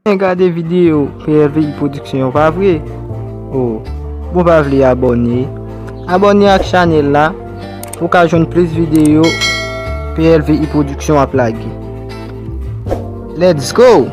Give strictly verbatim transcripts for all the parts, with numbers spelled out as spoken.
Gade videyo P L V I Production yo, pa vre? Oh, bon, pa vle abòne. Abòne ak chanèl la pou w ka jwenn plis videyo P L V I Production ap lage. Let's go!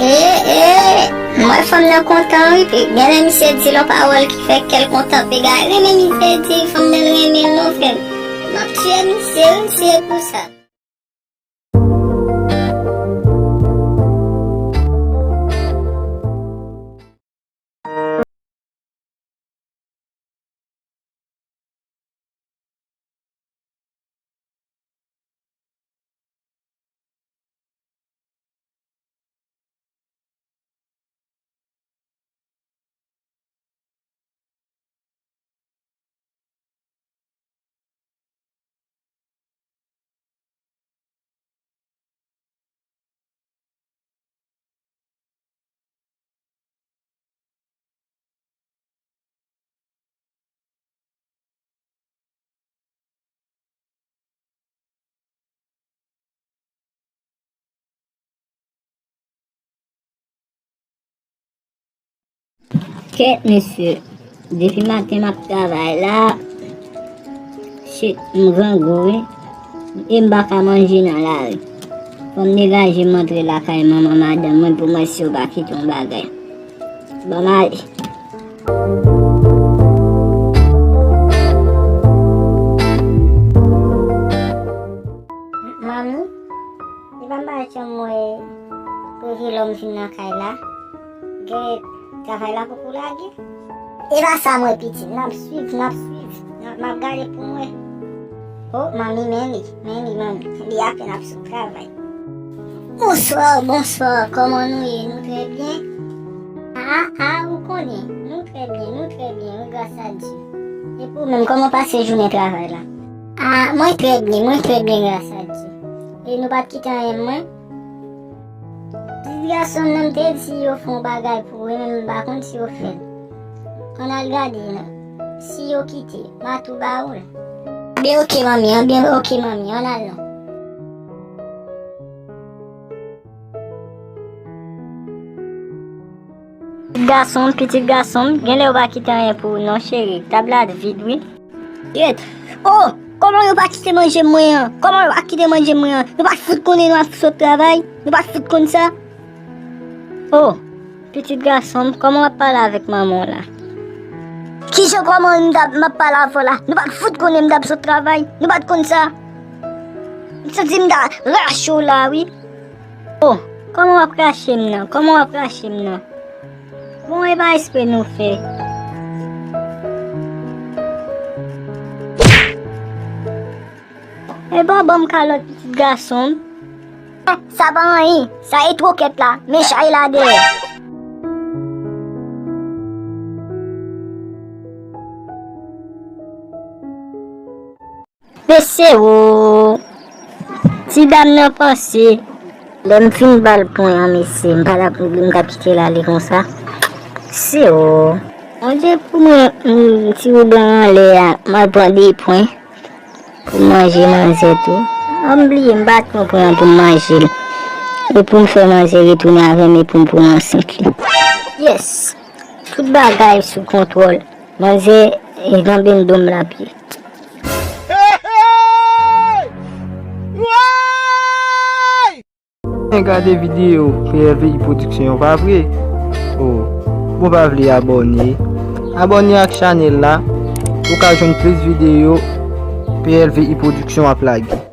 E, e, m wè fanm nan kontan wi, pi genlè misye di l yon pawòl ki fè kè l kontan, piga renmen misye di fanm nan renmen l non frè m. M ap tiye misye wi, m tiye pou sa. Kèt mesye, depi maten m ap travay la, shit, m grangou wi, e m pa ka manje nan lari. Fò m degaje m antre lakay manman madanm mwen pou m wè si yo pa kite yon bagay. Ban m ale. Manmi, e pa m pa janm wè Revelo m vin nan kay la. Gen travay la poko lage. E pa sa m wè pitit, n ap swiv, n ap swiv. N ap, m ap gade pou m wè. Oh, manmi, men li, men li, manmi. Li apèn ap sot travay. Bonswa, bonswa, kòman nou ye? Nou trè byen? A, a, ou konnen, nou trè byen, nou trè byen, wi, gras a Dye. E pou ou menm, kòman w pase jounen travay la? A, mwen trè byen, mwen trè byen, gras a Dye. E nou pa t kite anyen mwen? Ti gason nan m te di yo fè yon bagay pou ou, e menm m pa konn si yo fè l. Ann al gade non. Si yo kite, m a tou ba ou l. Byen oke manmi, an byen oke manmi, ann al non. Pitit gason m, pitit gason m, genlè yo pa kite anyen pou ou non cheri, tab la vid wi. Gyèt! Oh! Kòman yo pa kite manje mwen an? Kòman yo pa kite manje mwen an? Nou pa t fout konnen nou ap sot travay? Nou pa t fout konn sa? Oh! Pitit gason m, kòman w ap pale avèk manman w la? Kijan kòman m t ap, m ap pale avè w la? Nou pa t fout konnen m t ap sot travay? Nou pa t konn sa? M santi m ta rache w la wi. Oh, kòman w ap rache m nan? Kòman w ap rache m nan? Bon, e pa espre nou fè. E pa ban m kalòt pitit gason m. Sa pa anyen, sa e twokèt la, men chay la dèyè. Mesye wo, ti dam nan panse. Lè m fin ba l pwen an, mesye, m pa t ap, m t ap kite l ale konsa. Mesye wo. Bondye pou mwen, m, ti ruban anlè a, m al pran de pwen pou m manje manzè tou. An m bliye, m pa t pran pwen an pou m manje l. E pou m fè manzè retounen avè m e pou m pran ansent li. Yes! Tout bagay sou kontwòl. Manzè, e, nan bendo m l ap ye. Hey, hey! Woy! Gade videyo P L V I Production yo, pa vre? Oh, bon, pa vle abòne. Abòne ak chanèl la pou w ka jwenn plis videyo P L V I Production ap lage.